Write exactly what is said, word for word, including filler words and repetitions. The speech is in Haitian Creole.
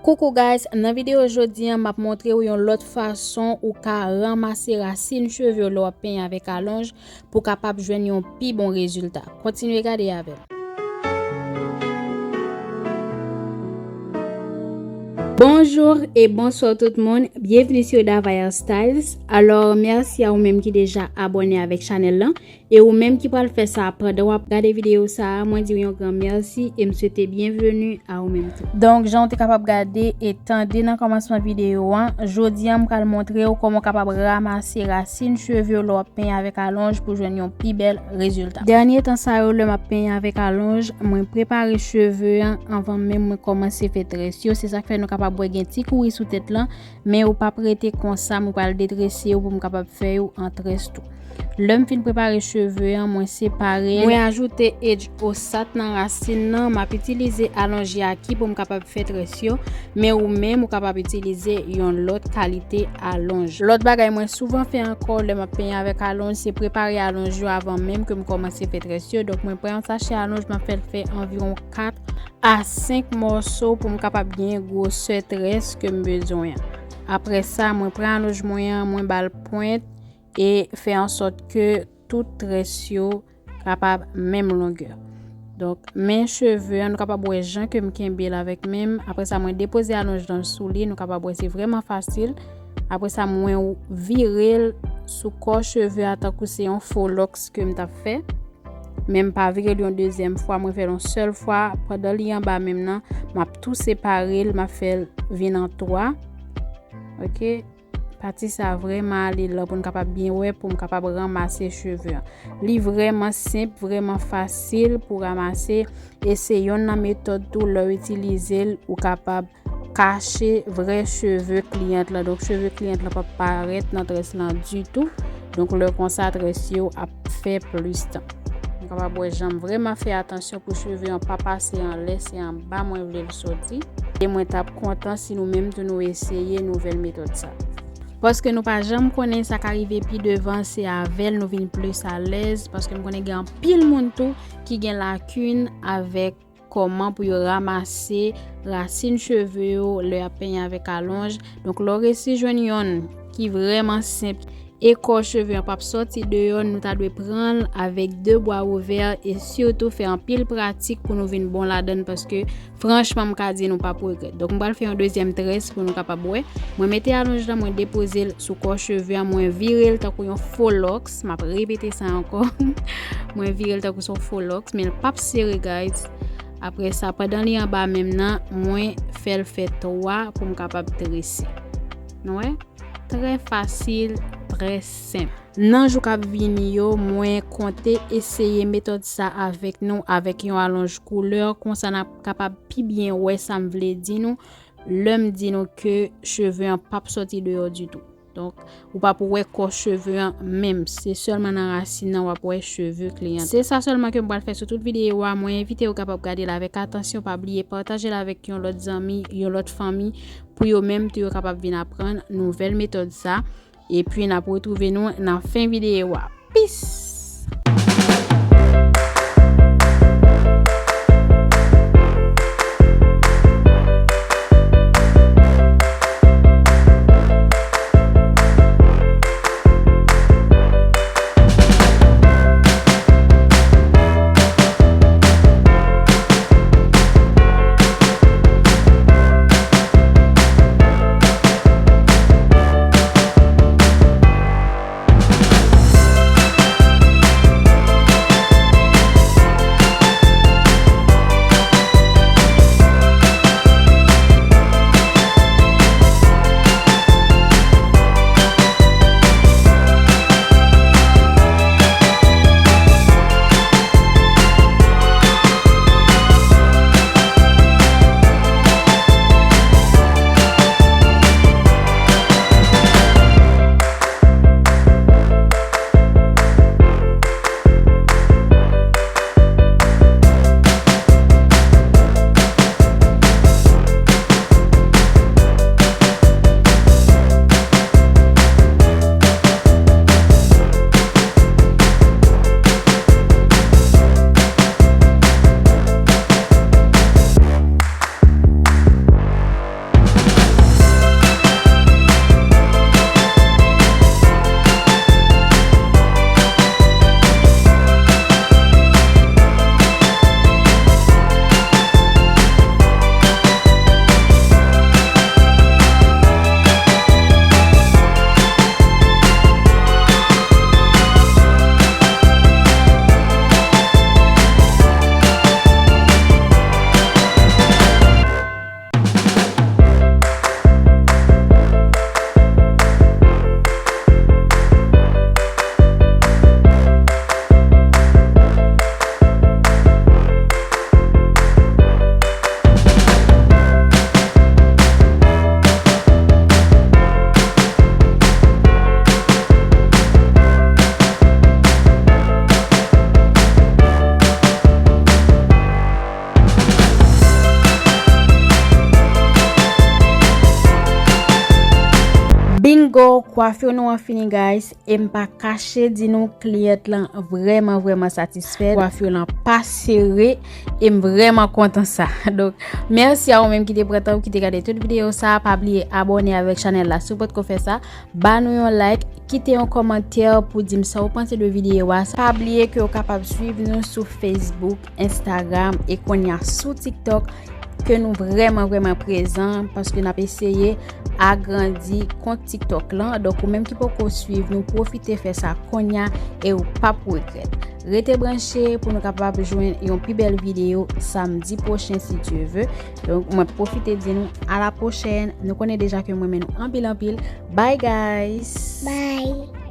Coucou guys, nan videyo jodi a, m ap montre w yon lòt fason ou ka ranmase rasin cheve w lè w ap penyen avèk alonj pou w kapab jwenn yon pi bon rezilta. Kontinye gade avè m. Bonjour et bonsoir tout moun, bienvenue sur Davaya Styles. Alò, mèsi a ou menm ki deja abòne avèk chanèl lan. E ou menm ki pral fè sa pandan w ap gade videyo sa a, mwen di w yon gran mèsi e m swete byenveni a ou menm tou. Donk, jan w te kapab gade e tande nan kòmansman videyo an, jodi a m pral montre w kòman w kapab ranmase rasin cheve w lè w ap penyen avèk alonj pou jwenn yon pi bèl rezilta. Dènye tan sa yo, lè m ap penyen avèk alonj, mwen prepare cheve an anvan menm mwen kòmanse fè très yo. Se sa k fè nou kapab wè gen ti kouri sou tèt lan, men ou p ap rete konsa, mwen pral detrese yo pou m kapab fè yo an très tou. Lè m fin prepare cheve an, mwen separe l. Mwen ajoute Age Osat nan rasin nan. M ap itilize alonj Yaki pou m kapab fè très yo, men ou menm ou kapab itilize yon lòt kalite alonj. Lòt bagay mwen souvan fè ankò lè m ap penyen avèk alonj, se prepare alonj yo avan menm ke m kòmanse fè très yo. Donk, mwen pran yon sachè alonj, m ap fè l fè anviwon kat a senk mòso pou m kapab gen gwosè très ke m bezwen an. Apre sa, mwen pran alonj mwen an, mwen ba l pwent e fè an sòt ke tout très yo kapab menm longè. Donk, men cheve an, nou kapab wè jan ke m kenbe l avèk men m. Apre sa, mwen depoze alonj lan sou li. Nou kapab wè se vrèman fasil. Apre sa, mwen vire l sou kò cheve a tankou se yon fo lòks ke m t ap fè. Men m pa vire l yon dezyèm fwa, mwen fè l yon sèl fwa. Pandan li anba men m nan, m ap tou separe l, m ap fè l vin an twa. Ok? Pati sa vrèman ale lan pou n kapab byen wè, pou m kapab ranmase cheve an. Li vrèman senp, vrèman fasil pou ranmase, e se yonn nan metòd tou lè w itilize l, ou kapab kache vrè cheve kliyant lan. Donk, cheve kliyant lan p ap parèt nan très lan ditou. Donk, lè konsa, très yo ap fè plis tan. Nou kapab wè jan m vrèman fè atansyon pou cheve an pa pase anlè, se anba mwen vle l soti. E mwen t ap kontan si nou menm tou nou eseye nouvèl metòd sa. Paske nou pa janm konnen sa ka rive pi devan, se avè l nou vin plis alèz, paske m konnen gen anpil moun tou ki gen lakin avèk kòman pou yo ranmase rasin cheve yo lè y ap penyen avèk alonj. Donk, lè w resi jwenn yonn ki vrèman senp e kò cheve an p ap sòti deyò, nou ta dwe pran l avèk de bra ouvè e sitou fè anpil pratik pou nou vin bon ladan l, paske franchman, m ka di nou p ap regrèt. Donk, m pral fè yon dezyèm très pou nou kapab wè. Mwen mete alonj lan, mwen depoze l sou kò cheve an, mwen vire l tankou yon fo lòks. M ap repete sa ankò. Mwen vire l tankou se yon fo lòks, men l p ap sere, guys. Apre sa, pandan li anba men m nan, mwen fè l fè twa pou m kapab trese. Nou wè? Trè fasil, trè senp. Nan jou k ap vini yo, mwen konte eseye metòd sa avèk nou, avèk yon alonj koulè, konsa n ap kapab pi byen wè sa m vle di nou lè m di nou ke cheve an p ap sòti deyò ditou. Donk, ou p ap wè kò cheve an menm, se sèlman nan rasin nan w ap wè cheve kliyant. Se sa sèlman ke m pral fè sou tout videyo a. Mwen envite w kapab gade l avèk atansyon, pa bliye pataje l avèk yon lòt zanmi, yon lòt fanmi, pou yo menm tou yo kapab vin aprann nouvèl metòd sa. Epi n ap retwouve nou nan fen videyo a. Peace! Bingo, kwafi nou an fini, guys. E m pa kache di nou, kliyant lan vrèman, vrèman satisfè. Kwafi lan pa sere. E m vrèman kontan sa. Donk, mèsi a ou menm ki te pran tan ou ki te gade tout videyo sa. Pa bliye abòne avèk chanèl la si w potko fè sa. Ba nou yon like, kite yon kòmantè pou di m sa w panse de videyo a. Pa bliye ke w kapab swiv nou sou Facebook, Instagram e kounye a sou TikTok, ke nou vrèman, vrèman prezan paske n ap eseye agrandi kont TikTok lan. Donk, ou menm ki poko swiv nou, pwofite fè sa kounye a e ou p ap regrèt. Rete branche pou nou kapab jwenn yon pi bèl videyo samdi pwochen, si Dye ve. Donk, mwen pwofite di nou a la pwochèn. Nou konnen deja ke m renmen nou anpil, anpil. Bye, guys! Bye.